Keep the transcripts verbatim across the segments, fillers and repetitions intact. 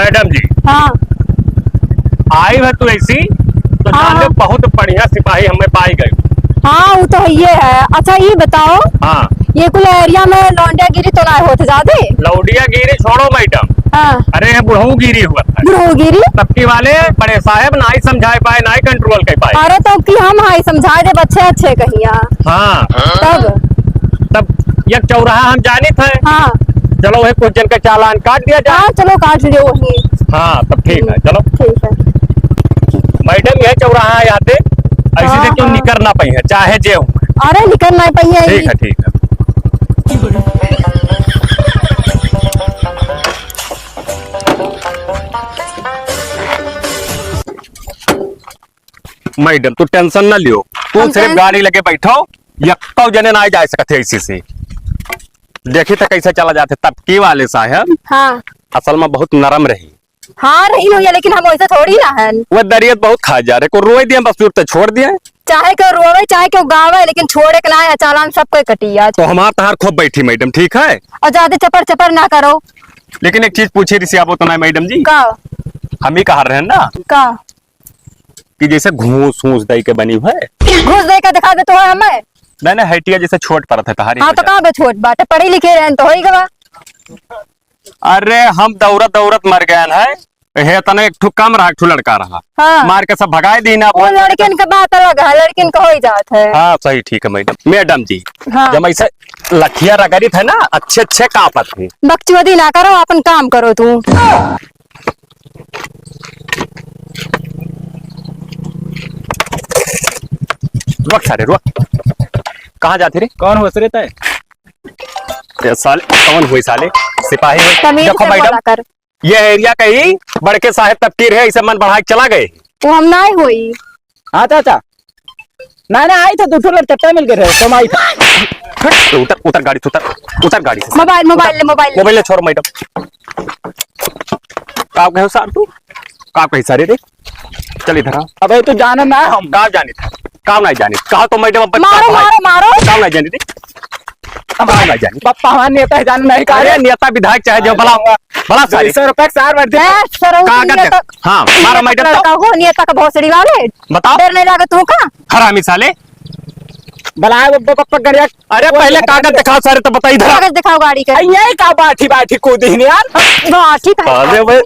मैडम जी। हाँ। आई है तू ऐसी, तो हाँ, जान ले हाँ। बहुत बढ़िया सिपाही हमें पाई गए। हाँ, वो तो है, ये है। अच्छा, ये बताओ, हाँ। ये कुल एरिया में लौंडियागिरी तो ना होत जादे? लौंडियागिरी छोड़ो मैडम। हाँ। अरे, ये बुढ़ऊ गिरी हुआ था। बुढ़ऊ गिरी? तबकी वाले बड़े साहब ना ही समझाए पाए, ना ही कंट्रोल कर पाए। अरे, तो कि हम हाई समझा दे, अच्छे, अच्छे कहिया। हाँ। तब? तब एक चौराहा हम जानित है। हाँ। चलो, वही कुछ जन का चालान काट दिया जाए। हाँ, चलो, काट लियो वही। हाँ, तब ठीक है, हम्म, चलो। ठीक है। मैडम, यह चौराहा है, यहाँ से ऐसे हाँ, से क्यों हाँ। निकर ना पाई है, चाहे जे हो। अरे, निकर ना पाई है, ठीक ये है, ठीक है। मैडम, तू टेंशन ना लियो, तू हम सिर्फ टेंशन गाड़ी लगे बैठो, यक्को जने ना जाए सकत है इसी से। देखी तो कैसे चला जाते तबकी वाले साहब। हाँ। असल में बहुत नरम रही। हाँ, रही हुई है, लेकिन हम वैसे थोड़ी ना हन। वो दरियत बहुत खा जा रहे, को रोए दिए बस, चुप तो छोड़ दिए। चाहे क्यों रोवे, चाहे क्यों गावे, लेकिन छोड़े के ना है, चालान सबको कटी आज। तो हमार तहार खूब बैठी मैडम, ठीक है? और ज्यादा चपर चपर ना करो। लेकिन एक चीज पूछे रिसियाबो तो ना मैडम जी। का? हम ही कहा रहे हैं ना। का? कि जैसे घूस घूस दई के बनी हुए। घूस दई के दिखा दे तो है हमें। नहीं, नहीं, height या जैसे छोट परत है तहारी हाँ, तो वजह। का बे छोट बाटे, पढ़ी लिखे रहन तो होई गवा। अरे, हम दौड़त दौड़त मर गए हैं। हे, तने एक ठो कम रहा, एक ठो लड़का रहा। हाँ। मार के सब भगाए दी ना। वो लड़किन के बात अलग है, लड़किन के होई जात है। हाँ, सही, ठीक है मैडम। मैडम जी, हाँ। जब ऐसे लठिया रगड़ित है ना, अच्छे अच्छे कांपत है। बकचोदी ना करो, अपन काम करो तू। रुक सारे, रुक। कहाँ जाते रे? कौन होस रे तय? ये साले, कौन हुई साले? सिपाही हुई। तमीज देखो से मैडम, बोला कर। ये एरिया का ही बड़के साहब तबकी रहे, इसे मन बढ़ा के चला गए। वो हम ना ही होई। हाँ चाचा, ना ना आई था, दो ठो लड़चट्टा मिल गए रहे, तो हम आई था। हट, उतर, उतर गाड़ी से, उतर, उतर गाड़ी से। मोबाइल, मोबाइल उतर। ले, मोबाइल ले। मोबाइल ले, छोड़ मैडम। का कहे सार तू? का कहे सारे रे? चल इधर आ। अबे तू जाने ना हम। का जानित? का नहीं जानित? कहा तो मैडम अब मारो, मारो, मारो। का नहीं जानित? का नहीं जानित? बप्पा हमार नेता है, जान नहीं का अरे रे? नेता विधायक चाहे जो भला, भला सारे। दो सौ रुपए के सार वर्दी। ए, सरऊ कागज नेता। देख। हाँ, मारो मैडम तो। लड़का हो, नेता का भोसड़ी वाले। बताओ। डर नहीं लगा तू का? हरामी साले। भला है वो बप्पा गड़िया। अरे वो पहले कागज दिखाओ सारे तो बताई इधर। कागज दिखाओ गाड़ी के। अरे ये का बाठी बाठी कूदी है यार? बाठी का? अरे वो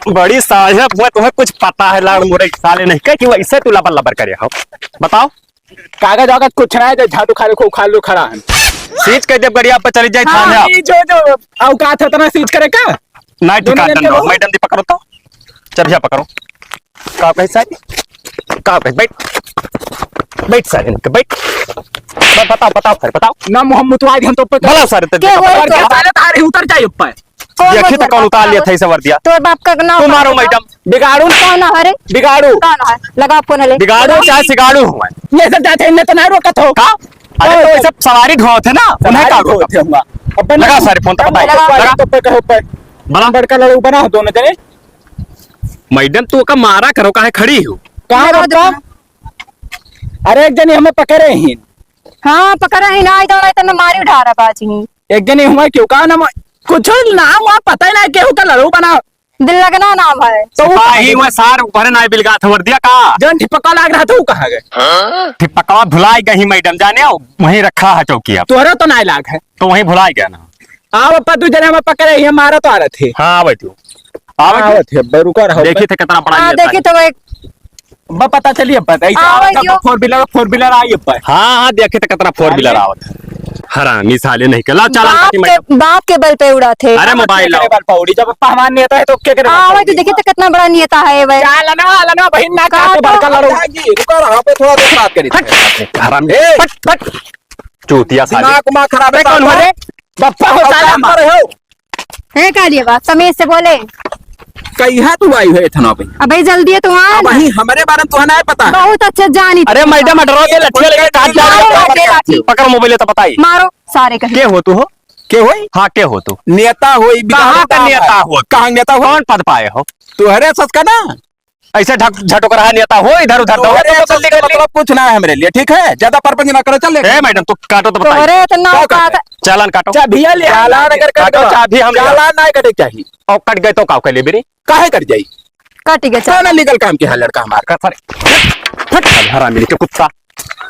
बड़ी साहब, वो तुम्हें कुछ पता है लाड़ मुरे साले नहीं कह कि वो इससे तू लबर लबर करे हो। बताओ। कागज वागज कुछ ना है, जो झाड़ू खाली को उखाड़ लो खड़ा है। सीज कह दे गड़िया पर चली जाए हाँ, थाने आप। ये जो, जो औकात है उतना सीज करे का? नहीं दोनों ठिकाना जन के दो, वो मैडम जी पकड़ो तो। चबिया पकड़ो। का कहे सारे? का कहे? बैठ। बैठ सारे, इनके बैठ। ब-, बताओ, बताओ सारे, बताओ। ना मुहम्मद वाहिद हम तो पे भला सारे, तो के देखो, बोले और तो? क्या सारे तारे उतर जाए ऊपर। कौन देखी तो बोल कौन उतार लिया था इसे वर्दिया। तोर बाप का नाम तू मारो बताओ। मैडम। बिगाड़ू। कौन है रे? बिगाड़ू। कौन है? लगा फोन ले। बिगाड़ू चाहे सिगाड़ू हुआ है। ये सब जाते हैं, इन्हें तो ना रोकत हो। का? अरे तो ये सब सवारी ढोत है ना, उन्हें का रोकत? ढोत है हुआ। अब बना लगा सारे फोन तो बताइए। लगा। लगा। तो पे कहो पे। बड़ा बड़का लड़ू बना हो दोनों जने। मैडम, तू ओका मारा करो, काहे खड़ी हो? कहाँ लगा बप्पा? दो। अरे, एक जनी हमें पकड़े ही। हाँ, पकड़े ही ना, आई तो ना, तो मारी उठा रहा बाजी। एक जनी हमें क्यों कहा ना, कुछ नाम वाम पता ही ना, केहू का लड़ू बना। दिल लगना नाम है। तो वो सिपाही कहाँ गए? हुआ सार ऊपर ना बिलगा था वर्दिया का। जन ठिपका लाग रहा था, वो कहाँ गए? ठिपकवा भुलाई गई मैडम, जाने हो, वहीं रखा है चौकी अब। तोहरा तो ना लाग है। तो वहीं भुलाई गया ना। आओ बप्पा, तू जने हमें पकड़े ही, हमारा तो आ रहे थे। हाँ, बैठो। आओ, आओ बैठो। थे, अब्बे रुका रहो, देखी अब्बे। थे कितना बड़ा हाँ, ये देखी था। तो एक बा पता चली अब्बे, ऐसे हाँ, आवत वही है, जो। Four wheeler, four wheeler आई अब्बे। हाँ, हाँ, देखे तो कितना four wheel अरे। आवत है। हरामी साले नहीं के। लाओ, चालान बाप काटी के, मैडम। बाप के बल पे उड़ा थे। अरे, mobile लाओ। बल पे उड़ी, जब पहलवान नेता है, तो क्या करे हाँ, बल पे वही तो उड़ी? देखिए तो कितना बड़ा नेता है वही। चालान, आलान, बहिन ना का काटे तो? बड़का लड़ू। जी, रुका रहा, यहाँ पे थोड़ा देर बात करी। हट, हरामी। ए! फट, फट। चूतिया साले। दिमाग उमाग खराब है, ए, कौन हो रे? बप्पा हो साला हमारे हो। ए, का लिए बात? तमीज से बोले। कहिया तू आई है इतना भाई? अबे जल्दी है तू आ अब ना। वही हमारे बारे में तुहना है पता है? बहुत अच्छा जानी अरे तू। मैडम, अडरो ये लठिया लेके काट जा रहे हो। अरे, अरे, अरे। पकड़ mobile तो बताई। मारो सारे कहीं। के हो तू हो? के होई? हाँ, के हो तू? नेता होई, कहाँ का नेता हो? कहाँ नेता हो? कौन पद पाए हो? तू हरे सच का ना? ऐसे ढक-, झटक रहा नेता हो, इधर उधर दौड़त तोहरे हो, से जल्दी कर ले। मतलब कुछ ना है हमरे लिए, ठीक है? ज्यादा परपंच ना करो, चल ले। ए, मैडम, तू काटो तो बताई। तोहरे इतना का औकात करे? चालान काटो। चाबिया ले। चालान अगर काटो, काटो, चाबी हम ले। चालान ना कटे चाहिए। और कट गए तो का कर ले बेरे? काहे कट जाई? कट गए कौन चालान। लीगल काम के है लड़का हमार? कर सारे। हट, हट, हरामी के कुत्ता।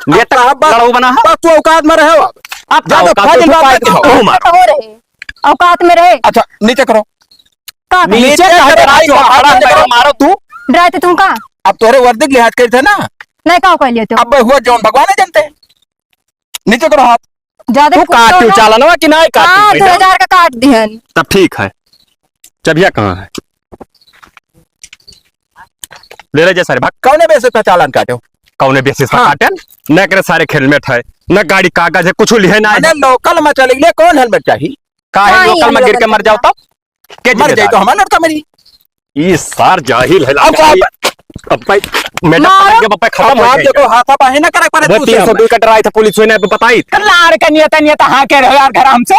ये अब तो साहब बस, लड़ाऊ बना है। बस तू औकात में रहो अब। अब ज्यादा औकात फाजिल में बात मत करो। हो रहे। औकात में रहे। अच्छा, नीचे करो। का करो? नीचे नीचे करो, करो, भाई, नीचे खड़ा करो। है, मारो तू। डराए थे तुमका? अब तोहरे वर्दी के लिहाज करते ना। नहीं, का कह लिए तू? अब हुआ जौन भगवान है जानते हैं। नीचे करो हाथ। ज्यादा तू कुछ काट तो क्यों ना। चालनवा कि नहीं काट हाँ, तू, दो हजार का काट दिहन। तब ठीक है। चबिया कहाँ है? ले रहे जे सारे, भाग। कौने basis पे चालान काटे हो? कौने basis पे हाँ। काटे? न करे सारे helmet है, न गाड़ी कागज है, कुछ लिहे ना है। अरे local में चले गए, कौन helmet चाहिए? काहे हाँ, local ये में गिर के helmet मर जाओ चाहिए। तब? के मर जिम्मेदार जाए तो है? हमारा लड़का मरी। ई सार जाहिल है, अब लड़का साहब, ये। अब भाई, मैडम, मारो। पकड़ के अब खत्म हो आप जाएगा। देखो, हाथापाई ना करे पड़े बत्ती दूसरे सौ में। दुई कट रहा था, पुलिस होने पे बताई। लाड़ के नेता, नेता हाँ के रहो यार, घर हमसे।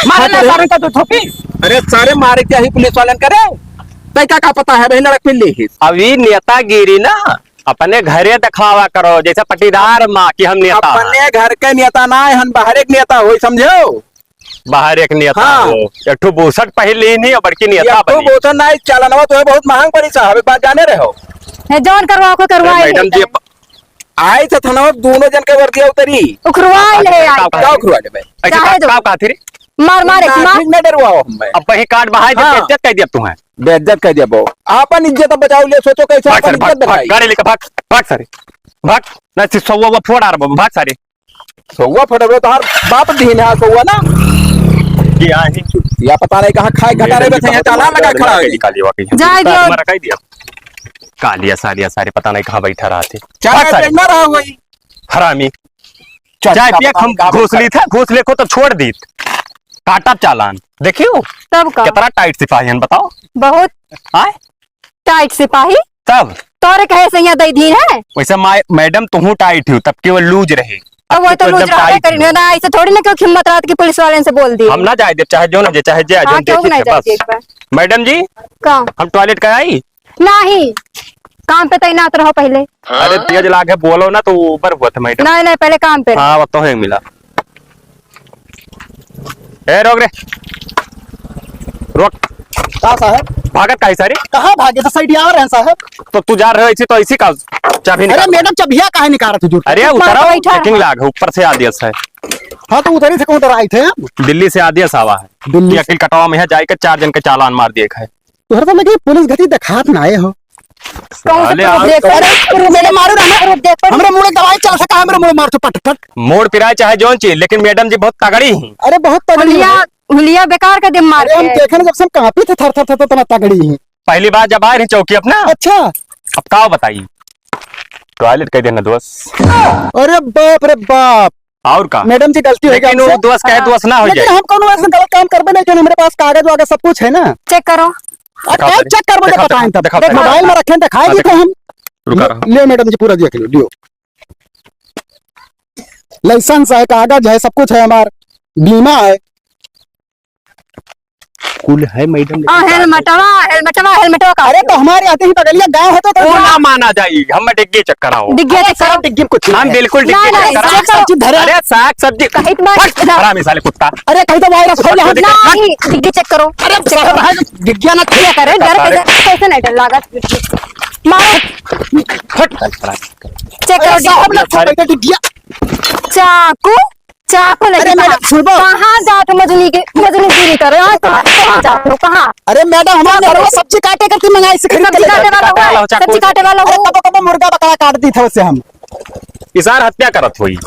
मारे हाँ, ना तो सारे का तो थोपी। अरे, सारे मारे क्या ही पुलिस वालन करे? तै का, का पता है, भाई, लड़क पिल्ली ही। अब ई नेतागिरी ना, अपने घरे दिखावा करो, जैसे पटीदार माँ कि हम नेता हैं। अपने घर के नेता ना है, हम बाहर एक नेता होई, समझो? बाहर एक नेता हाँ। हो, एक ठो बुसट पहिर ली नहीं, बड़की नेता एक ठो बनी। बुसट ना, चालनवा तो है, बहुत महंग पड़ी साहब, एक बात जाने रहे हो। है, जौन करवा को करवा अरे ही मैडम जी, लेता है। प- आई तो थनवा दोनों जन के वर्दिया उतरी। उखरवा ले आई। का उखरवा ले भाई? ऐसे चाहे का, दो। का, का थी रे? मार, मार, एक मार। ठीक ना डरवाओ हमें। अब वही काट बहाई दे, हाँ। बेइज्जत कर दिया तुम्हें। बेइज्जत कर दिया बो। आपन इज्जत अब बचाओ, ले सोचो कैसे भाग आपन सारे, इज्जत भाग, भाग, बचाई। गाड़ी लेके भाग, भाग सारे। भाग, ना सी सौ वो फोड़ आ रहा बाबू, भाग सारे। सौवा फटबे तोहार बाप दीन है सौवा ना। कि आहे। या पता नहीं कहाँ खाए घटारे में थे, ताला लगा खड़ा है। निकालिए वाकई। जाए दियो। तुम्हारा कह दिया। कालिया सालिया सारे पता नहीं कहाँ बैठा रहा थे। चाय भाग सारे। पे ना रहा वही। हरामी। चाय चाय पिया हम घूस ली था, घूस लेखो तो छोड़ दी। काटा चालान। देखियो। तब का? कितना टाइट सिपाही हैं बताओ। बहुत। आए? टाइट सिपाही? तब? तोरे कहे से यहाँ दई दी है? वैसे मा-, मैडम तुहू टाइट हो, तब केवल लूज रहे। अब वो अब तो तो लूज एकदम रहबे टाइट करी हो। ना, ऐसे थोड़ी ना क्यों हिम्मत रात की पुलिस वाले से बोल दी। हम ना जाए देब, चाहे जो ना जे, चाहे जे, हाँ, जो क्यों देखे ना के जाए बस। देब? मैडम जी, का? हम टॉयलेट का आई? नहीं, काम पे तैनात रहो पहले। अरे तेज लागे बोलो ना तो ऊपर हुआ था मैडम। नहीं, नहीं, पहले काम पे रहो। हाँ, वो तो है मिला। ए, रोक रे। रोक। का साहब? भागत काहे सारे? कहाँ भागे? तो साइड आ रहे हैं साहब। तो तू जा रहे हो ऐसे तो ऐसी का चाबी अरे निकाल। मैडम, चाबिया काहे निकाल रहे थे जूठ? अरे उतरो, बैठा है। Checking लाग है, ऊपर से आदेश है। हाँ, तो उधर ही से कौन उधर आए थे हम? दिल्ली से आदेश आवा है। दिल्ली कि से? अखिल कटवा में है, जाए के चार जन के चालान मार दिए है। तोहरा तो लगे पुलिस घटी देखात ना आए हो। कौन से साले पुलिस आप देख तो पड़े? अरे, अरे, मैडम मारो ना। अरे, देख पड़े। हमरे मुड़े दवाई चल सका, हमरे मुड़े मार तो पट, पट। मोड़ पिराए चाहे जौन चीज, लेकिन मैडम जी बहुत तगड़ी हैं। अरे, बहुत तगड़ी हुलिया, हैं। हुलिया बेकार कर दे मार अरे, हम के। देखे ना जब से हम कांपी थे, थर, थर, थर, थर, इतना तगड़ी हैं। पहली बार जब आए रहे चौकी अपना। अच्छा। अब का बताई? टॉयलेट कह देना दोस्त। अरे बाप रे बाप। और का? मैडम जी, गलती हो गई लेकिन वो हमसे। दोस्त कहे हाँ। दोस्त ना हो लेकिन जाए। हम कौनो ऐसा गलत काम करबे नहीं, जो हमारे पास कागज वागज सब कुछ है ना। चेक करो। अब दिखाओ क्या सारे। चेक करबो, जब दिखाओ बताएं सारे। तब। दिखाओ देख, सारे। मोबाइल में रखे हैं, दिखाई हाँ, देते हैं हम। रुका रहो। ले मैडम जी, पूरा देख लो, लियो। लाइसेंस है, कागज है, सब कुछ है हमार, बीमा है। कुल है मैडम, लेकिन आ, हेलमेटवा, हेलमेटवा, हेलमेटवा का? अरे, तो हमारे आते ही बगलिया गाँव है, तो वो ना माना जाई, हम डिग्गी चेक कराओ। डिग्गी अरे, चेक कराओ। सर, डिग्गी में कुछ हम नहीं है। बिल्कुल डिग्गी नहीं, चेक नहीं, कराओ। चेक करो। सब्जी धरे। अरे, साग सब्जी। कहीं तो मैं हट, इधर। हरामी साले कुत्ता। अरे, कहीं तो वायरस फैला है। नहीं, डिग्गी चेक करो। अरे, चेक करो। सर, डिग्गिया ना चेक करे, डर अरे। कैसे, कैसे नहीं डर लगा? मारो। हट। चेक अरे, करो, साहब, ना डिग्गी। छोड़, डिग्गिया। चाकू? चाकू लेके अरे, मैडम, कहाँ, सुनबो। कहाँ जात हो मजनू के, मजनूगिरी करे? हाँ, कहाँ, कहाँ जात हो, कहाँ? अरे, मैडम, हमारे घरवा सब्जी काटे करती मंगाई से खरीद के सब्जी ले काटे जाते। वाला काटे वाला हुआ हो, है, चाकू। सब्जी काटे वाला अरे, हो। कबो, कबो मुर्गा बकरा काट दी था उससे हम। ई सार हत्या करत होई,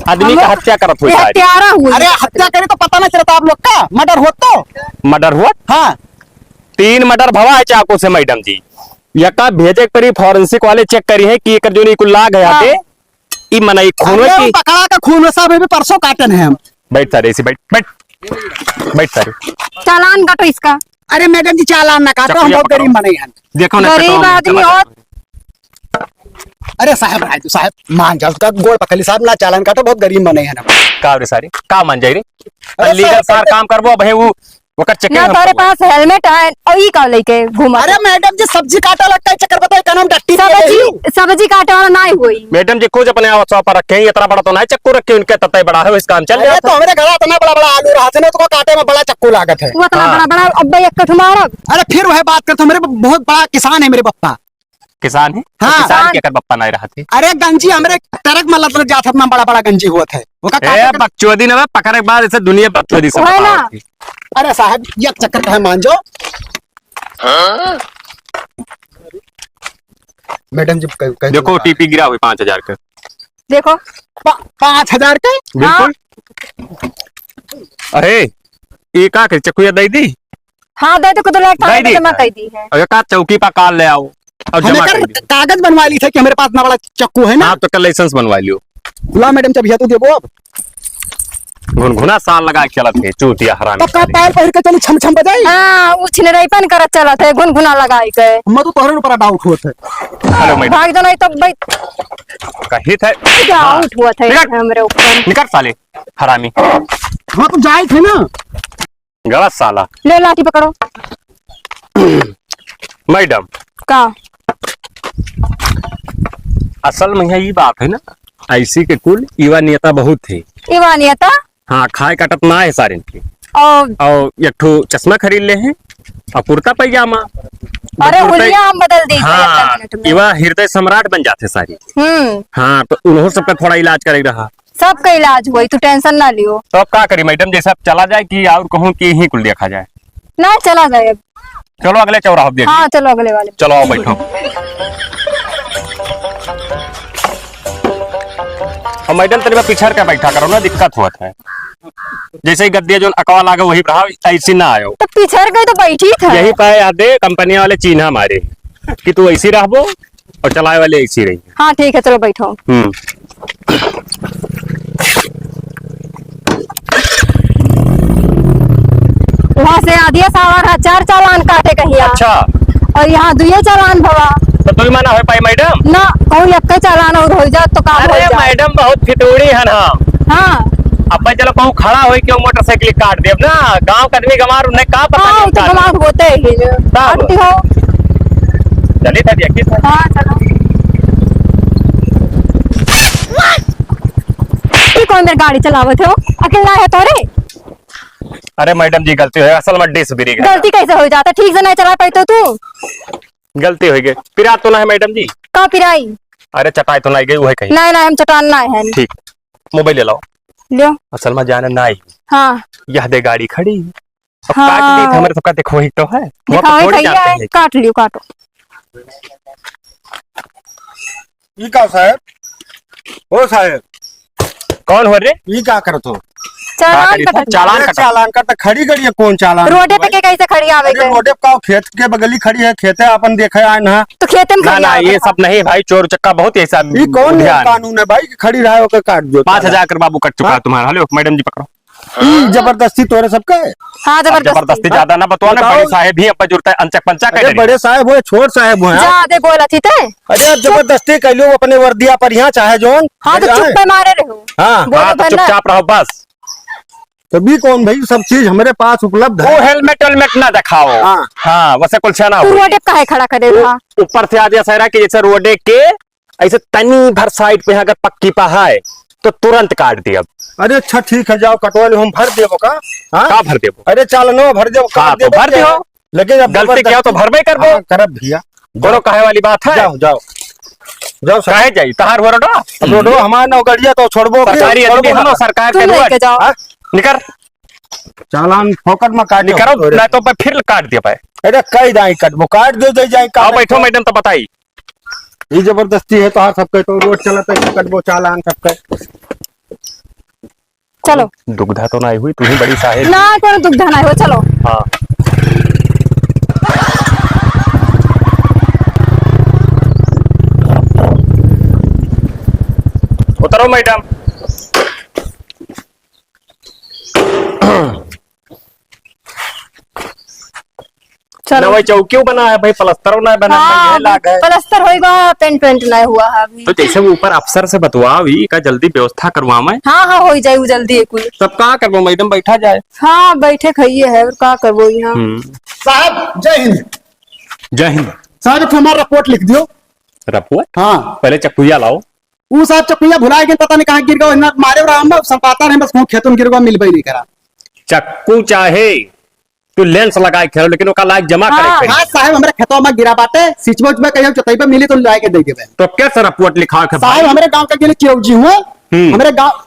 आदमी का हत्या करत होई ये सारी। हत्यारा हुई। अरे, हत्या करे तो पता ना चलता आप लोग का, मर्डर होत तो। मर्डर होत? हाँ। तीन मर्डर भवा है चाकू से मैडम जी। यका भेजे के परी, forensic वाले चेक करी है कि एकर जो नहीं कुल लाग है हाँ। आते, ई मनई खून अरे, की वो पकड़ा के खून में सब, ये भी परसों काटन है हम। बैठ सारे, ऐसे बैठ, बैठ, बैठ सारे। चालान काटो इसका। अरे मैडम जी, चालान ना काटो, हम चक्रिया बहुत पकड़ो। गरीब मनई हैं। देखो ना, गरीब चक्रिया आदमी पकड़ो। और अरे साहब, राजू साहब, मान जाओ, उसका गोड़ पकड़ ली साहब, ना चालान काटो, बहुत गरीब मनई हैं हम। का रे सारे, का मान जाई रे? अरे लीगल साहब, सार काम करबो, भाई वो ओकर चेकिंग ना हम तोरे करवाई। पास हेलमेट है और ई का लेके घूमा? अरे मैडम जी, सब्जी काटे लगता है चक्कर, बताओ, कानून डट्टी पे सब्जी, नहीं। सब्जी काटे वाला ना होई। मैडम जी, कुछ अपने आप शॉप पर रखे हैं, इतना बड़ा तो ना चक्कू रखे, उनके तत्ते बड़ा है, इस काम चल अरे जाता। तो हमरे घर इतना बड़ा बड़ा आलू रहा था ना, तो काटे में बड़ा चक्कू लागत है। वो इतना हाँ। बड़ा बड़ा अब एक कठ मारब। अरे फिर वह बात करते, मेरे बहुत बड़ा किसान है मेरे पप्पा। किसान है? तो हाँ। किसान किसान। के अगर पप्पा नहीं रहते। अरे गंजी हमरे ट्रक में लदल जात, इतना बड़ा बड़ा गंजी हुआ था। वो का ए, काटे कर बकचोदी ना बे, पकड़े के बाद ऐसे दुनिया बकचोदी सब वही ना। बतावत है। अरे साहब, एक चक्कर कहे मान जाओ। मैडम जी, कह, कह देखो, दो। टीपी गिरा हुई पाँच हजार का। देखो। पा-, पाँच हजार के? बिल्कुल। हाँ। अरे, ये का करे, चकुया दे दी? हाँ, दे दो, कुछ लायक था, दे दी। जमा कर दी है। अरे, का चौकी पर काल ले आओ और हमें जमा कर कर दी। कागज बनवा ली थे कि हमारे पास इतना बड़ा चक्कू है ना। हाँ, तो कल लाइसेंस बनवा लियो। ला मैडम, जब यह तो देबो अब। घुनघुना साल लगा के चलत है, चूतिया हरामी तब का साले। पैर पहिर के चली छम छम बजाई? हाँ, उ छिनरैपन करत चलत है, घुनघुना लगाई के। मैं तो तोहरे ऊपर डाउट होत है। हेलो मैडम। भाग जाना तब भाई। कही थे। क्या हाँ। आउट हुआ था निकल। हमरे ऊपर? निकल साले, हरामी। हाँ, तो जाए थे ना। गलत साला। ले लाठी पकड़ो। मैडम। का? असल में यहाँ ये बात है ना, ऐसी के कुल युवा नेता बहुत थे। युवा नेता? हाँ, खाए काटत ना है सारे इनके। और और एक ठो चश्मा खरीद ले हैं और कुर्ता पैजामा। अरे, बस कुर्ता हुलिया हम बदल दी हाँ, एक मिनट में। युवा हृदय सम्राट बन जाते सारे। हम्म। हाँ, तो उन्हों सबका थोड़ा इलाज करे रहा। सबका इलाज होई, तू टेंशन ना लियो। तो अब का करी मैडम, जैसे अब चला जाए कि और कहूँ कि यहीं कुल देखा जाए? ना, चला जाए अब। चलो अगले चौराहे देख हाँ, ली। चलो अगले वाले। चलो आओ बैठो। और मैडम तनिका पिछड़ के बैठा करो ना, दिक्कत होत है। जैसे ही गद्दिया जोन अकवा लागे वही रहा, ऐसी ना आयो। तो पिछड़ के तो बैठी था। यही पाए यादे कंपनिया वाले चीन्हा मारे कि तू ऐसी रहबो और चलाए वाले ऐसी रही। हाँ, ठीक है, चलो बैठो। हम्म। वहाँ से आधिया सावर है, चार चालान काटे कहिया। अच्छा। और यहाँ दुए चालान भवा। तो दुई माना हो पाई मैडम? ना, कहूँ एक चालान और हो जात तो काम हो अरे जात। मैडम बहुत फितूड़ी है ना। हाँ। अब भाई चलो कहूँ खड़ा होई क्यों मोटरसाइकिल काट देब ना, गाँव का आदमी गंवार उन्हें का पता हाँ, नहीं वो तो काट गंवार होते ही। तब। काटती हो। चलिए, तब यकीन है। हाँ, चलो। ये कौन मेरी गाड़ी चलावत हो? अकेला है तो रे? अरे मैडम जी, गलती हो गई, असल में डिस्क ब्रेक है। गलती कैसे हो जाता? ठीक से नहीं चला पाई तो तू? गलती हो गई। पिरात तो ना है मैडम जी? का पिराई? अरे चटाई तो ना गई, वही कहीं। नहीं, नहीं, हम चटान ना है। ठीक, मोबाइल ले लाओ। लियो। असल में जाने ना आई। हाँ। यह दे गाड़ी खड़ी। अब हाँ। काट दी तो हमारे सबका देखो ही तो है। वो तो दिखाओ ही थोड़ी भैया, जानते हैं। काट लियो, काटो। ई का साहेब? ओ साहेब। कौन हो रे? ई का करत हो? चालान का कटा। चालान अरे कटा। चालान का तो खड़ी गड़ी है, कौन चालान रोडे पे कटवाई? के कैसे खड़ी आवे अरे के? रोडे पे का खेत के बगली खड़ी है, खेते अपन देखे आए ना। तो खेते में ना, खड़ी ना, आवे ये का? सब नहीं भाई, चोर उचक्का बहुत ये सब ई कौन ध्यान। कानून है भाई कि खड़ी रहा होकर काट दो पाँच हजार चालान? कर बाबू कट चुका हाँ? है तुम्हारा। हेलो, मैडम जी पकड़ो। ई जबरदस्ती तोरे सबके? हाँ, अब जबरदस्ती। जबरदस्ती ज्यादा ना बतवा ना, बताओ। बड़े साहेब ही अब जुड़ता है, अनचक पंचक अरे कह बड़े साहेब हो, छोट साहेब हो, हाँ? ज्यादा बोला थी ते। अरे अब जबरदस्ती कह लो अपने वर्दिया पर यहाँ चाहे जौन। हाँ, तो चुप पे मारे रहो। हाँ। बोलो हाँ, तो भर ना। चुपचाप रहो बस। तभी कौन भाई, सब चीज हमारे पास उपलब्ध वो है। हेलमेट वेलमेट ना दिखाओ। हाँ। हाँ, वैसे कुल छेना तू हो। रोडे पे काहे खड़ा करे उ-, था? ऊपर से आ गया सहरा कि जैसे रोडे के ऐसे तनी भर साइड पे अगर पक्की पा है तो तुरंत काट दिया। अरे अच्छा ठीक है, जाओ कटवा लो, हम भर देबो का? हाँ? का भर देबो? अरे चालनो भर देबो, हाँ, काट तो देबो भर क्या दियो। है? लेकिन अब गलती जबरदस्ती क्या तो भरबे करबो। हाँ, करब भैया। कोनो कहे वाली बात है? जाओ, जाओ। जाओ सर। काहे जाई? तहार हो रोडवा? अब रोडवा हमार नौगढ़िया तो छोड़बो कि सरकारी छोड़बो आदमी हम ना। लोग, सरकार के तुम लोग। लेके जाओ। हाँ? निकर। चालान फोकट में काट निकरो, दो। नहीं तो मैं फिर काट दिया भाई। अरे कई जाई कटबो, काट दे, दे जाई, काट आओ बैठो दो। मैडम तो बताई। ई जबरदस्ती है तोहार सबके, तो रोड चलत है, कटबो चालान सबके। चलो। दुग्धा तो नहीं हुई, तू ही बड़ी साहेब। ना, कोनो दुग्धा नहीं हो, चलो। हाँ। उतरो मैडम। चलो। ना वही चौकियो बना है भाई, प्लास्टर ना बना है, हाँ, ये लाग है। प्लास्टर होई बा, पेंट वेंट ना हुआ है अभी। तो जैसे वो ऊपर अफसर से बतवाओ, ई का जल्दी व्यवस्था करवावे। हाँ, हाँ, होई जाई, वो जल्दी है कुल। तब का करबो मैडम, बैठा जाए। हाँ, बैठे खाइए है, और का करबो यहाँ। हम्म। साहब, जय हिंद। जय हिंद। साहब, एक हमारा रिपोर्ट लिख दियो। रिपोर्ट? हाँ। पहले चकुइया लाओ। ऊ साहब चकुइया भुलाए गए, पता नहीं कहाँ गिर गए, ना मारे रहा हम, सब पता नहीं, बस कहूँ खेतों में गिर गए, मिलबे नहीं करा। चक्कू चाहे तू लेंस लगाए खेलो, लेकिन ओका लायक जमा करे हाँ। के पड़ी। हाँ साहब, हमरे खेतवा में गिरा बाटे, सिचबो उचबो कहियो जोतइबे मिली तो लाए के दे देबे। तो कैसे रिपोर्ट लिखा के साहब, भाई? हमरे गांव के गेले चिरौजी हुआ, हम्म। हमरे गांव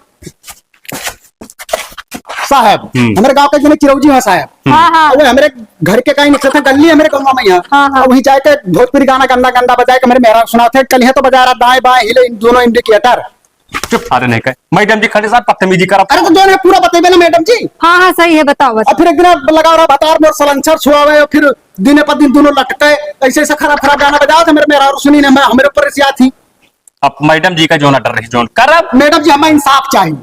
साहब, हम्म। हमरे गांव के गेले चिरौजी हुआ साहब। हम्म। हाँ, हाँ। अब हमरे घर के कहीं निकलते गल्ली हमरे गांव में यहाँ। हाँ, हाँ। अब वहीं जाके भोजपुरी गाना गंदा गंदा बजाए के हमरे मेहरारू सुनाते, कल है तो बजा रहा दाएं बाएं हिले इन दोनों इंडिकेटर। चुप सारे नहीं कहे। मैडम जी खड़े साहब बदतमीजी करब। अरे तो दोनों पूरा बतेबे ना मैडम जी। हाँ, हाँ, सही है, बताओ, बताओ। अब फिर एक दिन आप लगाओ रहा भतार मोर सलेंसर छुआवे, और फिर दिन पर दिन दोनों लटके, ऐसे ऐसे खराब खराब गाना बजाओ तो मेरे मेहरारू सुनी ना, मैं हमरे ऊपर रिसिया थी। अब मैडम जी का जोन order रही, जोन करब। मैडम जी, हमें इंसाफ चाहिए।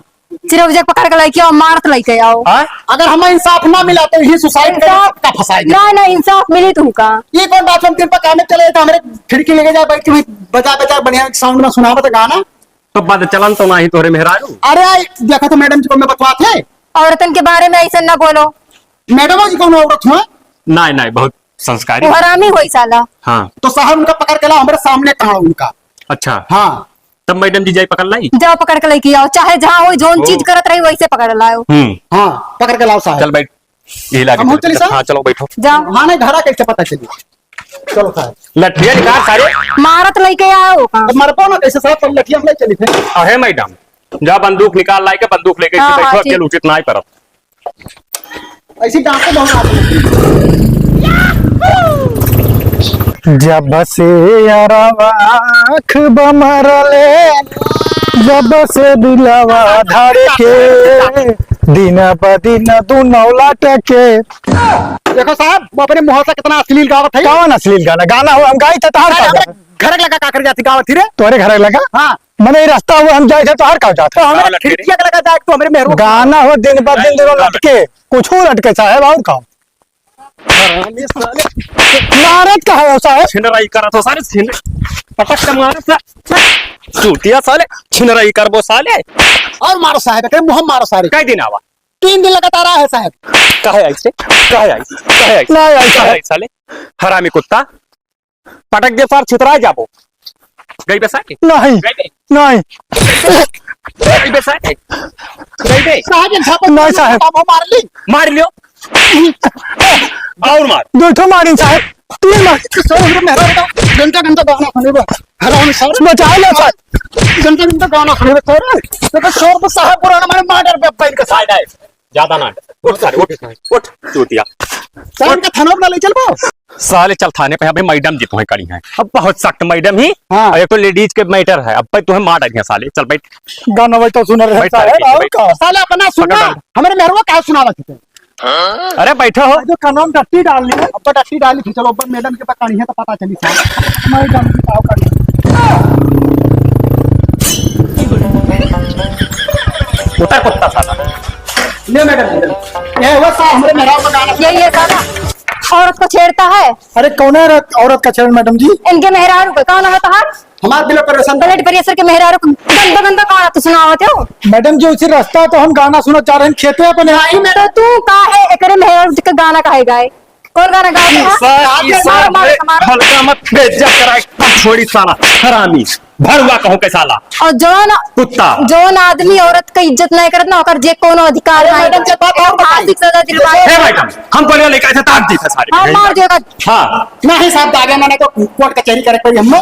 चिरौजा पकड़ के लेके आओ, मारत लेके आओ। हाँ? अगर हमें इंसाफ ना मिला तो यही सुसाइड कर इंसाफ सबका फंसाएंगे। ना, ना, इंसाफ मिली तुमका। ये कौन बात, हम दिन पर काम में चले थे, हमरे खिड़की लेके जाए, बैठ के बजा बजा बढ़िया साउंड में सुनावत गाना। तो बद चलन तो नाही तोहरे मेहरारू। अरे, देखो तो मैडम जी को मैं बतवात है। औरतन के बारे में ऐसे ना बोलो। मैडम जी कौन औरत हुआ? नाही, नाही, बहुत संस्कारी। वो हरामी होई साला। हाँ। तो साहब उनका पकड़ के लाओ, हमरे सामने कहाँ उनका? अच्छा। हाँ। तब मैडम जी जाई पकड़ लाई? जाओ पकड़ के लेके आओ, चाहे जहाँ होई, जौन ओ। चीज करत रही वैसे पकड़ लाओ। हम्म। हाँ, पकड़ के लाओ साहब। चल बैठ। यही लागे हम चल, चली साहब? हाँ, चलो बैठो। जाओ। हाँ, नहीं, घरा कैसे पता चली? चलो साहब। लठिया निकाल सारे। मारत लेके आओ का? अब मरबो ना कैसे साहब, पर लठिया हम ले चली थे। अहे मैडम, जा बंदूक निकाल लाई के बंदूक लेके हाँ, इसी हाँ, बैठो, ठीक। अकेल उचित ना ही परत। ऐसी डांटे बहुत आदमी। जब से यारवा आँख बमरले, जब से दिलवा धड़के, दिन ब दिन दुनौ लटके। देखो साहब, वो अपने मुंह से कितना अश्लील गावत है। कौन अश्लील गाना? गाना हो, हम गाई थे, तोहार अरे, का अपने जात? घर के लगा का कर जाती गावत थी रे? तोरे घर के लगा? हाँ। मने ई रास्ता हुआ हम जाए थे, तोहार का जात? तो हमारे गाँव लटके रे। खिड़किया के लगा जाए, तो हमारे मेहरुआ गाना हो, दिन ब दिन गाँव दुनौ लटके। लटके, कुछ लटके साहब, और का? हरामी साले। मारत का है साहब? छिनराई करत हो सारे, छिन-, पटक के मारत सा-, चूतिया साले, छिनराई करबो साले। और मारो साहब, एकरे मुंह मारो सारे। कई दिन आवा? तीन दिन लगातार आए हैं साहब। काहे आई से? काहे आई? काहे आई? नहीं आई काहे साहब। आई साले? हरामी कुत्ता। पटक दे सार, छितरा जाबो। गई बे सारे? नहीं। गई बे? नहीं। गई बे सारे? गई बे? साहब, एक झापड़ नहीं साहब। मार ली। मार लियो। और मार। दो ठो मारिन साहब। तीन मार। तो सर, मेरा बेटा घंटा घंटा गाना सुने बा। हराम सर। बचा लो सर। घंटा घंटा गाना सुने बा सर। तो सर तो साहब पुराना मारे मर्डर पे पैर का साइड आए। ज्यादा ना। उठ सारे, उठ। उठ, चूतिया। सर, उठ। इनका थाना वाला ले चल बा। साले चल थाने पे, अभी मैडम जी तुम्हें करी हैं। अब बहुत सख्त मैडम ही। हाँ। और एक तो लेडीज के मैटर है, अब भाई तुम्हें मार डालिए साले, चल बैठ। गाना भाई तो सुन रहे बैठ सारे, सारे, और बैठ। का? साले अपना सुना, पकड़। हमारे मेहरुआ का सुनावा किते? अरे बैठो हो। जो कानून डट्टी डाल ली, अब डट्टी डाली थी, चलो अब मैडम के पास कहानी है तो पता चली साहब। मैडम की का कहानी? उतर कुत्ता साला। ले मैडम, ये वो साहब हमारे मेहरारू का गाना। ये, ये साला औरत को छेड़ता है। अरे कौन है औरत, औरत का छेड़ मैडम जी? इनके मेहरारू का, कौन है तोहार? हमार बिलो परेशान। ब्लड प्रेशर के मेहरारू को गंदा गंदा गाना तो सुनावत हो। मैडम जी, उसी रास्ता तो हम गाना सुनत जा रहे हैं, खेते अपने। नहीं, तो तू का है, एकरे मेहरारू के गाना काहे गाए? कौन गाना गाए? साला, मार, मार, मार। हल्का मत बेइज्जत कराए, छोड़ी साला, हरामी, भरुआ कहूँ के साला। और जौन कुत्ता। जौन आदमी औरत का इज्जत नहीं करत ना, ओकर जे कोनो अधिकार अरे नहीं। मैडम, जब बात और बताई। फांसी की सजा दिलवाए। हे मैडम, हम तो लड़का ऐसे ताक दी थे सारे। हाँ, मार देगा। हाँ। नहीं साहब, दागे मैंने तो कोर्ट कचहरी करे पड़ी हमने।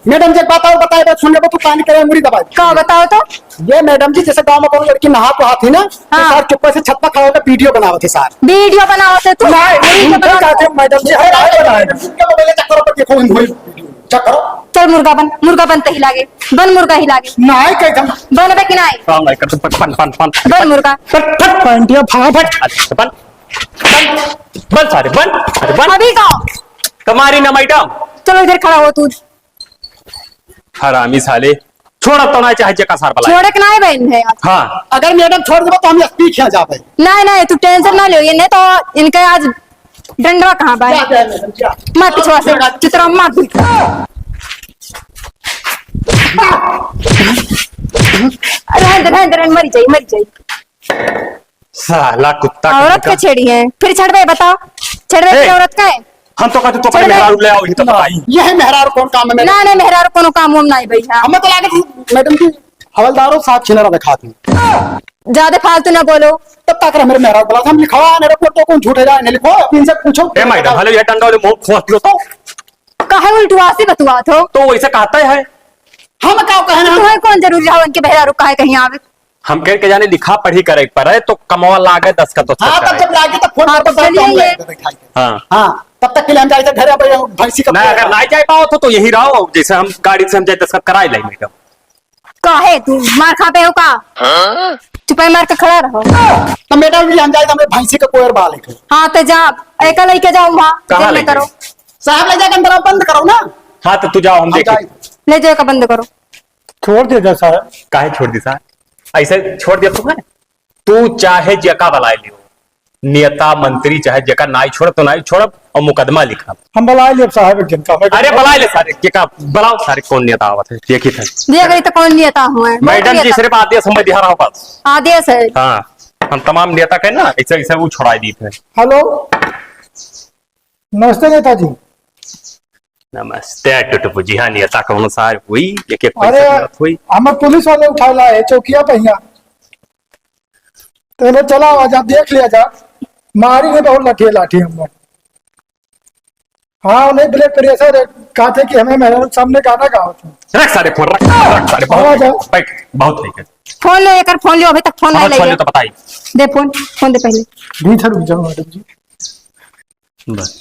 मैडम जी, एक बात और बताए, बात सुन ले, तू कान करे, मुड़ी दबाए। का बताओ तो? ये मैडम जी, जैसे गांव में कोनो लड़की नहा तो आती ना, तो हाँ। सार चुप्पे से छत पर खड़ा होकर वीडियो बनावत है सार। वीडियो बनावत है तू? नहीं, वीडियो नहीं, बनावत है। चाहते मैडम जी, हम नहीं बनाए। मैडम जी, क्या बोले, चक्कर पर देखो, हम वही वीडियो, चक्कर। चल मुर्गा बन, मुर्गा बन तही लागे, बन मुर्गा ही लागे। नहीं, कह दम। बन बे कि नहीं? हाँ, नहीं, कर, बन, बन, बन, बन। बन मुर्गा। फट, फट, पैंटिया फाड़, फट। अच्छा, बन, बन, बन सारे, बन, अरे बन। अभी का? तुम्हारी ना मैडम। चलो इधर खड़ा हो तू। हरामी साले, छोड़त तो ना चाहे जेका सार बलाए। छोड़े के ना है बहन है आज। हाँ। अगर मैडम छोड़ देबो तो हम एसपी खिया जाबे। नहीं, नहीं, तू टेंशन ना लियो, ये नहीं तो इनके आज डंडवा कहाँ बा? जा, जा, जा, जा। मार पिछवा से, जा। चितरा मार दी। रहन दे, रहन दे, रहन, मरी जाई, मरी जाई। साला कुत्ता औरत कहीं का का। छेड़ी है, फिर छेड़बे, बताओ, छेड़बे ए, फिर औरत का है? हम तो कहते तो छेड़बे। मेहरारू ले आओ, ये तो बताई। यही मेहरारू कौन काम है मेरे? ना, ना, मेहरारू कोनो काम वाम नहीं भैया। हमें तो लागत मैडम जी, हवलदारों साथ छिनरा दिखाती। ज्यादा फालतू ना बोलो। तब तक मेरे मेहरारू बोला था, हम लिखवा, मेरे को तो कौन झूठे जाए, नहीं लिखवा, अब इनसे पूछो। ए मैडम, भले ये डंडा वाले मुंह खोस दियो तो। काहे उल्टुआ से बतुआत हो? तो वैसे कहता है। हम का कहना? तुम्हें कौन जरूरी है उनके मेहरारू काहे कहीं आवे? हम कह के जाने लिखा पढ़ी करे पर है तो कमवा लागे दस का तो हाँ, तब जब लागे तब फोन हाँ, पर तब बात चलिए हम ये। बैठ के बैठाई। हाँ। हाँ, तब तक के लिए हम जाए थे घर, अब भैंसी का ना, अगर ना जाए पाओ तो, तो यही रहो, जैसे हम गाड़ी से हम जाए दस का कराए लाई मैडम। काहे तू मार खा पे हो का? हाँ? चुपाई मार के खड़ा रहो। तो मैडम जी हम जाए तो हमें भैंसी का कोयर बाल है। हाँ, तो जा, एका लेके जाओ वहाँ, कहाँ जेल में लेके? करो। साहब ले जाकर अंदर बंद करो ना। हाँ, तो तू जाओ, हम हम देखें। जाए। ले जाओ, एका बंद करो। छोड़ दे दे साहब। काहे छोड़ दी साहब? ऐसे छोड़ दिया तू है? तू चाहे जेका बलाए लियो, नेता मंत्री चाहे जेका नाई छोड़ब तो नाई छोड़ब और मुकदमा लिखब। हम बलाए लेब साहब एक जन का, मैं अरे बलाए ले सारे, जेका बलाओ सारे, कौन नेता आवत है, देखी थे। दिया गई तो कौन नेता हुआ है? बहुत मैडम जी नेता। सिर्फ आदेश हम दिहा रहा हूँ बस। आदेश है। हाँ, हम तमाम नेता के ना ऐसे ऐसे वो छोड़ा दी थे। हेलो, नमस्ते नेताजी। नमस्ते टुटुपु जी। हाँ, नेता कौनो सार हुई, एक एक पैसा अरे, की बात हुई। हमें पुलिस वाले उठा लाए चौकिया पे हियाँ। तो बोले, "चला, आज आप देख लिया जा।" मारी ने बहुत लाठी, लाठी हमने। हाँ, उन्हें ब्लड प्रेशर है, कहा थे कि हमें मेहरारू सामने गाना गाओ तुम। रख सारे फोन, रख, रख सारे, बहुत आवाज है। बैठ, बहुत है। फोन ले, एकर फोन ले, अभी तक फोन हाँ, नहीं फोन ले। ले तो बताई। दे फोन, फोन दे पहले। जी सर, रुक जाओ मैडम जी। बस।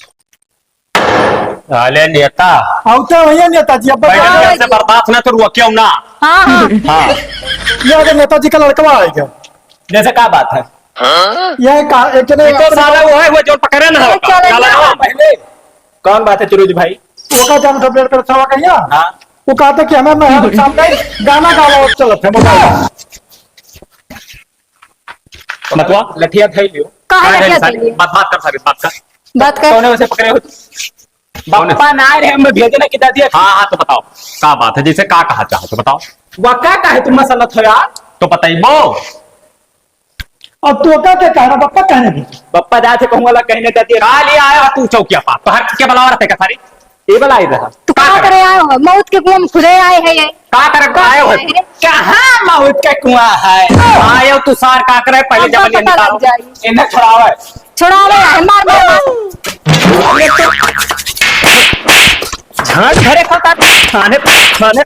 अरे नेता। आवते हैं भैया नेताजी, अब बैठ बताओ। के हमसे बर्दाश्त ना तो रुआ क्यों ना? हाँ, हाँ। हाँ। ये अगर नेताजी का लड़कवा आएगा। जैसे का बात है? ये का, एक जने ये तो अपने साला वो है, वो जो पकड़े ना अरे होगा। चलो काला ना। नाम। पहले कौन बात है चिरूज भाई? वो का जान था ब्लड प्रेशर का यहाँ। हाँ। वो कहते कि हमें मैं सामने गाना गावा चलत है मोबाइल। मतवा? लठिया धई लियो। काहे काहे लठिया सारे? धई लियो? बात, बात कर सारे, बात कर। बात कर। कौने वैसे पकड़े हो? कौने? बप्पा ना रहे, हम भेजे ना कि दादी। हाँ, हाँ, तो बताओ, का बात है? जैसे का कहा चाहो तो बताओ। वका काहे तुम मसलत हो यार? तो बताइबो। अब तो का क्या कहना, बप्पा कहने दे। बप्पा जाते कहूँ वाला कहने दादी। का लिए आया तू चौकिया पा? तो हर के बुलावा रहते का सारे? ये वाला आई रहा। तू का करे आयो हो? मौत के कुआं में खुदे आए हैं ये। का करे का आयो हो? करे है? कहाँ मौत का कुआं है? आयो तू सार का करे? पहिले अब जब पता निकालो। लग जाई। इन्हें छुड़ावे। छुड़ावे है, मार, मार, मार। झांट भरे खाता, थाने, थाने,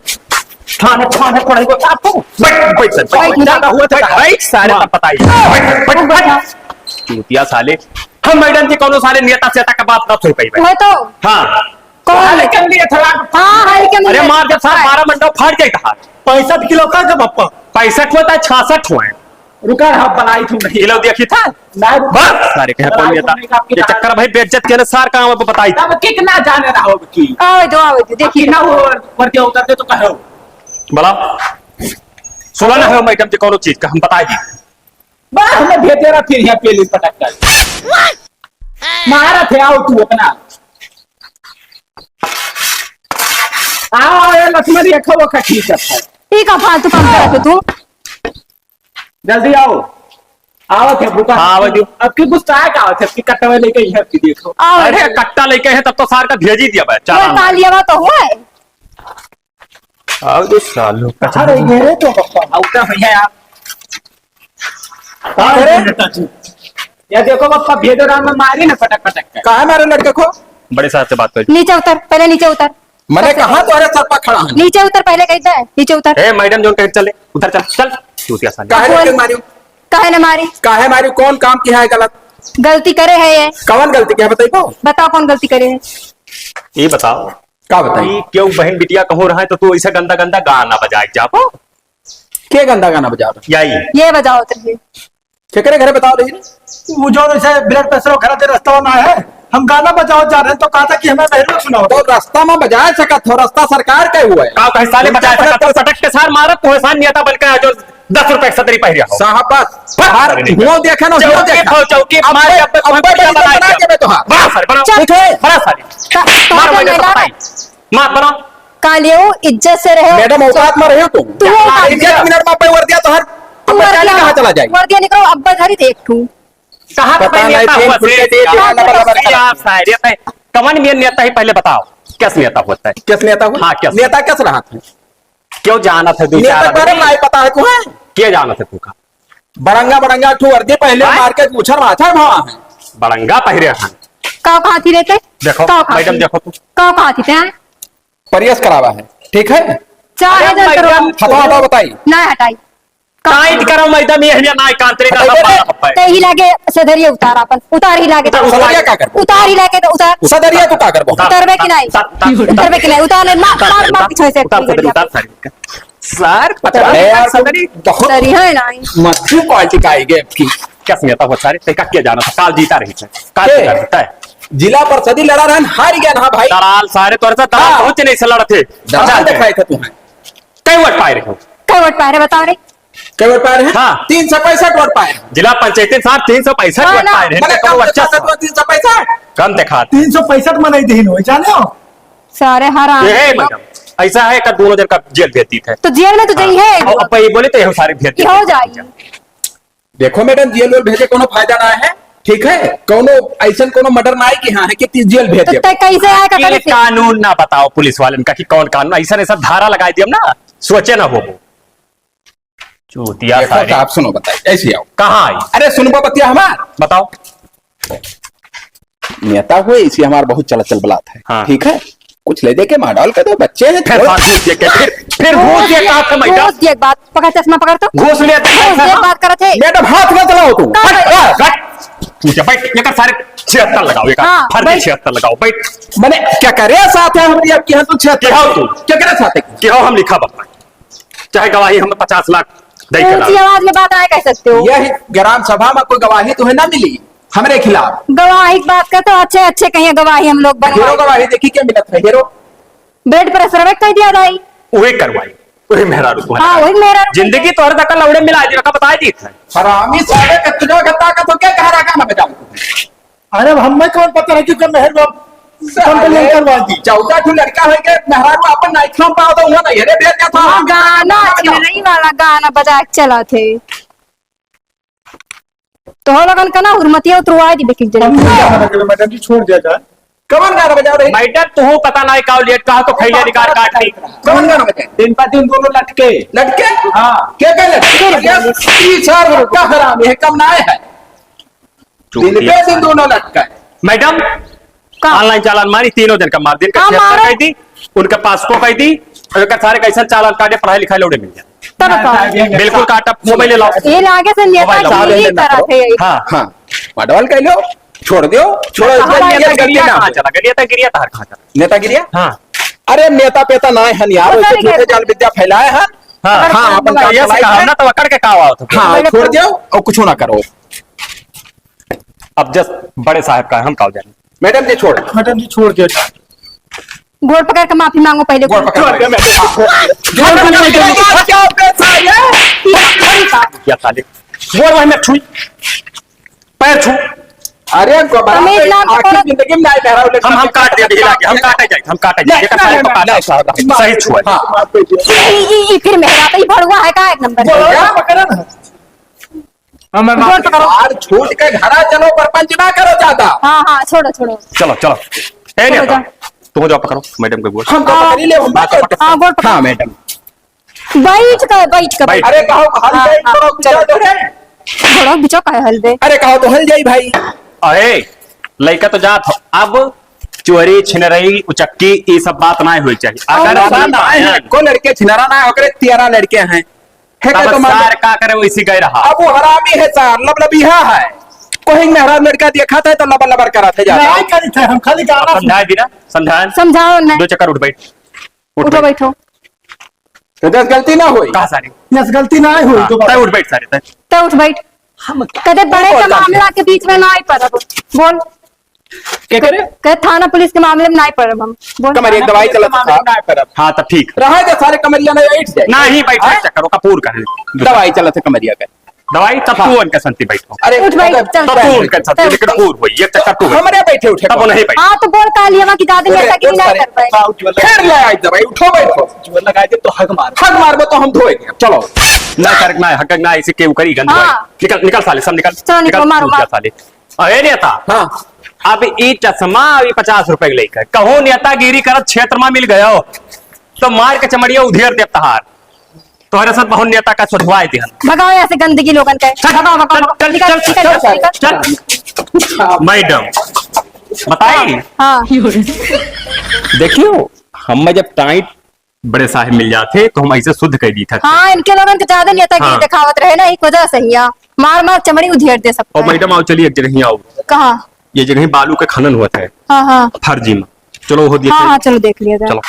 थाने, थाने पड़ेगो आपको। बैठ, बैठ सर, बैठ। बैठ, ज्यादा हुआ था। बैठ, सारे तब बताइए। बैठ, बैठ, बैठ। चूतिया साले। हम मैडम जी कौनो सारे नेता सेता का बात ना सुन पाई। मैं तो हाँ। कौन? हल्के में लिए थोड़ा। हाँ, हल्के में अरे लिए। मार जब सारा बारह मंडप फाड़ जाए कहा। पैंसठ किलो का जब बप्पा। पैंसठ हुआ था, छियासठ हुआ है। रुका रहा, बनाई तुम नहीं। ये लोग देखी था? नहीं। बस, सारे कहे कौन बनाई नेता? तुम नहीं, आपकी ये कहानी। चक्कर भाई बेइज्जत के ना सार का बताई। तब कितना जाने रहा हो की? आवे दो, आवे दो, देखिए। कितना वो वर्दी उतरते तो कहो। बोला। सुना ना हो मैडम जी कौनो चीज का हम बताई दी। बा, हमें भेजे रहा फिर यहाँ पेली पटक कर। मारा थे, आओ तू अपना। आओ, आओ, लक्ष्मण, ये खाओ, खा, ठीक है। ई का फालतू काम करत हो तू? जल्दी आओ। आओ थे, बुका। हाँ, आओ जी। अब की गुस्सा है का? अब की कटवे लेके यहाँ की देखो। आओ। अरे, कट्टा लेके है, तब तो सार का भेज ही दिया भाई, वो चालान। कालियावा तो हुआ है। आओ दे सालो। अरे, ये रे तो बप्पा। आओ का भैया यार। का रे? नेताजी। या देखो बप्पा, भेदो राम में मारी ना पटक पटक के। काहे मारे लड़के को? बड़े साहब से बात कर। नीचे उतर, पहले नीचे उतर। मैंने कहा तो अरे सर पर खड़ा है। नीचे उतर, पहले कह दे, नीचे उतर। ए मैडम, जोन कहे चले, उधर चल, चल। चूतिया साले। काहे बोल। लड़के मारियो? काहे न मारी? काहे मारी? कौन काम किया है गलत? गलती करे है ये। कौन गलती किया है बताइबो? बताओ कौन गलती करे है? ये बताओ। का बताई? ई केहू बहन बिटिया कहूँ रहे तो तू ऐसा गंदा गंदा गाना बजाए जाबो? के गंदा गाना बजा रहा? यही। ये बजाओ तुम। केकरे घरे बताओ रही? वो जो ऐसे ब्लड प्रेशर वगैरह दे रास्ता में आए हैं, हम गाना बजाओ जा रहे हैं तो कहा था कि हमें मेहरुआ सुनाओ। तो रास्ता में बजाए सकत हो, रास्ता सरकार का हुआ है। का कहे साले बजाए सकत हो, पटक के सार मारत तो है, सार नेता बन के जो दस रुपया के सदरी पहिरे हो। साहब, बस, बस, हर सदरी। मुंह देखे ना, मुंह चौकी देखा। भाव चौकी, अब मार मैं, के अब अब मैं बढ़िया बढ़िया बना बना दिया। के मैं तोहार। बड़ा सारे, बड़ा, ठीक है? बड़ा सारे। का, का मारो, कर मैडम, लेला? बताई। मार, बड़ा। का लियो, इज्जत से रहे। मैडम, औकात में रहे हो तुम। तू औकात एक, एक मिनट में पे वर्दिया तोहार, तू अब बच्चा वर्दिया, कहाँ चला जाए? वर्दिया निकरो, अब धरी थे एक ठू। कहाँ पता नहीं, नेता तीन हुआ फुट के से? दे दिया, कहाँ लबर लबर नेता? सारे थे। कवन में नेता ही पहले बताओ, कैसे नेता होता है? कैसे नेता हुआ? हाँ, कैसे? नेता कैसे रहा था? क्यों जानत है दो नेता चार के बारे में आदमी? नहीं पता है तुम्हें? क्या जानत है तुमका? बड़ंगा, बड़ंगा ठू वर्दी पहले हैं? मार के पूछर माथा भावा है। बड़ंगा पहिरे हैं। का खाती रहते? देखो, का खाती? मैडम, देखो तू। का खाती थे? प्रयास करावा है, ठीक है? चाहे अरे जन करो। मैडम। हटाओ, हटाओ, बताई। ना हटाई। टाइट करो मैडम, ये हमें ना कांतरे का हटाई दे। हब्बा हब्बा है। ते ही लागे सदरिया उतार अपन, उतार ही लागे। उतार, उतार। सदरिया का करबो? उतार ही लागे तो उतार। सदरिया तो का करबो? उतारबे कि नहीं? उतार, उतार, उतार। उतारबे कि नहीं? उतार नहीं, मार, मार, मार पीछे से उतार, सदरी, उतार, सदरी। सर, पता अरे नहीं यार, सदरी। बहुत सदरी है नहीं। मधु क्वालिटी का आएगी आपकी। क्या समझता हो सारे? ते का क्या जाना था? काल जीता रही है। काल के? जीता रही है। जिला परिषदी लड़ा रहन, हार गया ना भाई। दलाल सारे तोरे से दलाल हाँ। पहुंच नहीं से लड़ते। दलाल दिखाए थे तुम्हें। कई वोट पाए रहे हो? कई वोट पाए रहे, बताओ रे। कई वोट पाए रहे हैं? हाँ। तीन सौ पैंसठ वोट पाए हैं। जिला पंचायती साहब तीन सौ पैंसठ हाँ वोट ना। पाए रहे हैं। मैंने तो कम बच्चा दिखाते सा। तो तीन सौ पैंसठ। कम दिखाते। तीन सौ पैंसठ में नहीं दीन हुए, जाने हो? सारे हराम। ये है मैडम, ऐसा है कि दोनों जन का जेल भेज दी थे। तो जेल में तो हाँ। जाई है। और अब ये बोले तो ये सारे भेज ये हो देते। जाई। देखो मैडम, जेल वेल भेजे कोनो फायदा ना है, ठीक है? कोनो ऐसन कोनो मर्डर ना है कि हाँ है कि ती जेल भेज तो दे। तय कैसे आए का ये करे थे? कानून ना बताओ पुलिस वालन का कि कौन कानून, ऐसा ऐसा धारा लगाई दियम ना, सोचे ना हो। चूतिया देखो सारे। साहब, सुनो, बताइए, ऐसे आओ। कहाँ आई? अरे, सुनबो बतिया हमार। बताओ। नेता हुए, इसी हमार बहुत चलत चल बलात है। हाँ। ठीक है, कुछ ले दे के मार डाल कर दो, बच्चे हैं, फिर छोड़। साथ घूस दे के, फिर, फिर घूस दे के हाथ में घूस दे, बात पकड़, चश्मा पकड़ तो। घूस ले, घूस दे, बात करत है। मैडम, हाथ मत चलाओ तू। कहाँ हट, पे? हट, हट। ठीक है, बैठ, ये कर सारे छिहत्तर लगाओ, ये कर, हाँ, फर्जी बैठ। छिहत्तर लगाओ, बैठ। मैंने क्या करे साथ है हमारी, आपके यहाँ तो छिहत्तर। क्या हो तू? क्या करे साथ है? क्या हो, हम लिखा बता। चाहे गवाही हमें पचास लाख दे के ऊंची लाओ। आवाज में बात ना कह सकते हो। यह ग्राम सभा में कोई गवाही तुम्हें ना मिली हमरे खिलाफ? गवाही की बात करते हो, अच्छे अच्छे कहिए गवाही हम लोग बनवाए। हीरो गवाही देखी क्या मिलत है हीरो? बेड पर सर्वे कह दिया जाए। वही करवाई, वही मेहरारू को हाँ, हटा। वही मेहरारू को जिंदगी तोहरे तक लौड़े मिला दी, रखा बताई दी। हरामी सारे कचरा का ताकत हो क्या कह रहा गाना बजाओ? अरे, अब हमें कौन पता रहे कि ओकर मेहर बाप साले, कंप्लेन करवा दी। चौदह ठो लड़का होइगे, मेहरारू आपन नाइखा पावत, उहाँ नैहरे भेज देत ह। हाँ, गाना, छिनरई वाला गाना बजा के चलत है। तो हो लगन का ना, हुरमतिया उतरवाई दी बेकिक जल्दी। हम नहीं गाना बजा रहे, मैडम जी, छोड़ दिया जाए। कवन गाना बजा रहे? मैडम, तू पता नहीं का लेट कहा तो खैया निकाल काट दी। कवन गाना बजा? दिन पर दिन दोनों लटके। लटके? हाँ। क्या क्या लटके? फिर अरे, बोली। ई सार का हराम है, कम ना है। दिन पे दिन दोनों लटका है। मैडम, का? ऑनलाइन चालान मारी, तीनों जन का मार, दिन का हाँ, छिहत्तर मारो। कह दी, उनका पाँच सौ कह दी, और एकर सारे कैसन चालान काटे, पढ़ाई लिखाई लौड़े मिल जाए। तब का? बिल्कुल काटा, मोबाइल ले लाओ। ये लागे से नेता मोबाइल लाओ। जी ही तरह थे। हाँ। हाँ, मडवाल कह लो, छोड़ दो, छोड़ो, हाँ, इसमें हाँ, नेता गिरिया कहाँ चला गया? नेता गिरिया तार कहाँ चला? नेता गिरिया? हाँ। अरे नेता पेता ना है यार, वो वैसे सारे झूठे गए। जाल विद्या फैलाए हैं। हाँ। हाँ, अपन काम ये से चलाए कहा हैं। ना तो अकड़ के का आवत हो? हाँ, पहले छोड़ दो और कुछ ना करो। अब जस बड़े साहब का हम का जाने। मैडम जी छोड़। मैडम जी छोड़ दो। गोड़ पकड़ के माफी मांगो पहले। गोड़ पकड़ के। मैडम जी छोड़। गोड़ पकड़ के। क्या साले? गोड़ वही में छुई। पैर छू। अरे गोबर हमें पे इतना आखिर थोड़ा जिंदगी में नहीं मेहरारू लेके हम, हम काट दे, हिला के, हम काटे जाए, हम काटे जाए। नहीं, ये का नहीं, सारे नहीं, को काट नहीं, दे। साहब, सही छुआ। हाँ। ई, ई, ई फिर मेहरा, तो ई भड़ुआ है का एक नंबर? बोलो, क्या? पकड़ा ना। हमें गोड़ माफ पकड़ो। यार, छूट के घरा चलो, परपंच ना करो ज्यादा। हाँ, हाँ, छोड़ो, छोड़ो। चलो, चलो। ए, छोड़ो, नेता, जाओ। तुम जाओ, पकड़ो मैडम के गोड़। हम तो हाँ। पकड़ ही ले, हम बात पकड़ो। हाँ, गोड़ पकड़ो। हाँ, मैडम। बैठ के, बैठ के, बैठ। अरे, कहो, हल हाँ, जाई, हाँ, थोड़ा ऊंचा चलो। दो रे। थोड़ा ऊंचा काहे हल दे? अरे, कहो तो हल जाई भाई। अरे, लइका तो जात हो। अब चोरी, छिनरई, उचक्की, ई सब बात ना होई चाहिए। अगर और ना, ना, ना, ना, को लड़के छिनरा ना, ओकरे तियारा लड़के हैं। है तब के तो मार सार का करे, वैसी गए रहा। अब वो हरामी है सार, लबलबिया है। कोई मेहरा लड़का देखा था तो लबर लबर करा था ज्यादा। नहीं करी थे, हम खाली गाना अब समझाए दी ना, समझाए। समझाओ ना। दो चक्कर उठ बैठ। उठ उठो, बैठ। बैठो। तो दस गलती ना होई। कहा सारी? दस गलती ना होई, हाँ, दोबारा। तय उठ बैठ सारे, तय। तय उठ बैठ। हम कदे बड़े कौन के काम मामला के? के बीच में ना आई परब। बोल। के करे? कहे थाना पुलिस के मामले में नाहीं पड़ब हम। बोल। कमरिया के दवाई चलत है साहब। हाँ, तो ठीक। रहा दे सारे कमरिया नहीं बैठ जाए। नहीं बैठ हाँ? चक्कर, ओका पूर करे। दवाई चलत है कमरिया के। दवाई तब हाँ। तू उनके संती बैठो। अरे, उठ भाई, अरे, चल। तब तू उनके संती, चल। लेकिन पूर होई, ये चक्कर तू बैठो। हमरे बैठे उठे तब कौन? नहीं बैठे। हाँ, तो बोल का लिया कि दादी अरे, मेरे तक उठ नहीं सारे। कर पाए। उठ, उठ, उठ। फिर ले आई दवाई, उठो बैठो। जोर लगा दे तो हग मार। हग मारबो तो हम धोए के, चलो। ना कर, ना हक, ना ऐसे के उकरी गंद हाँ। भाई। निकल, निकल साले, सब निकल। चलो, निकल, निकल, मारो, निकल मारो। साले। अरे नेता, हाँ। अब ई चश्मा, अब ई पचास रुपए के लेकर कहूँ नेतागिरी करत क्षेत्र में मिल गयो, तो मार के चमड़िया उधेर देब तहार। तोहरे साथ बहुत नेता का सोधवाए दिहन। भगाओ यहाँ से गंदगी लोगन के। चल, भगाओ, भगाओ, चल, भगाओ। चल, निकल, चल, निकल, चल, निकल, चल। चल। मैडम, बताई? हाँ। देखियो, हम जब टाइट बड़े साहब मिल जाते, तो हम ऐसे शुद्ध कर दी था। हाँ, इनके लोगन के ज्यादा नेतागिरी हाँ। दिखावत रहे ना, एक वजह से ही, हाँ। मार, मार चमड़ी उधेड़ दे सबको। और मैडम, आओ, चलिए एक जगह ही आओ। कहाँ? ये जगह ही बालू के खनन हुआ था। हाँ, हाँ। फर्जी में। चलो, वो दिए हाँ, थे। हाँ, चलो देख लिया जाए। चलो।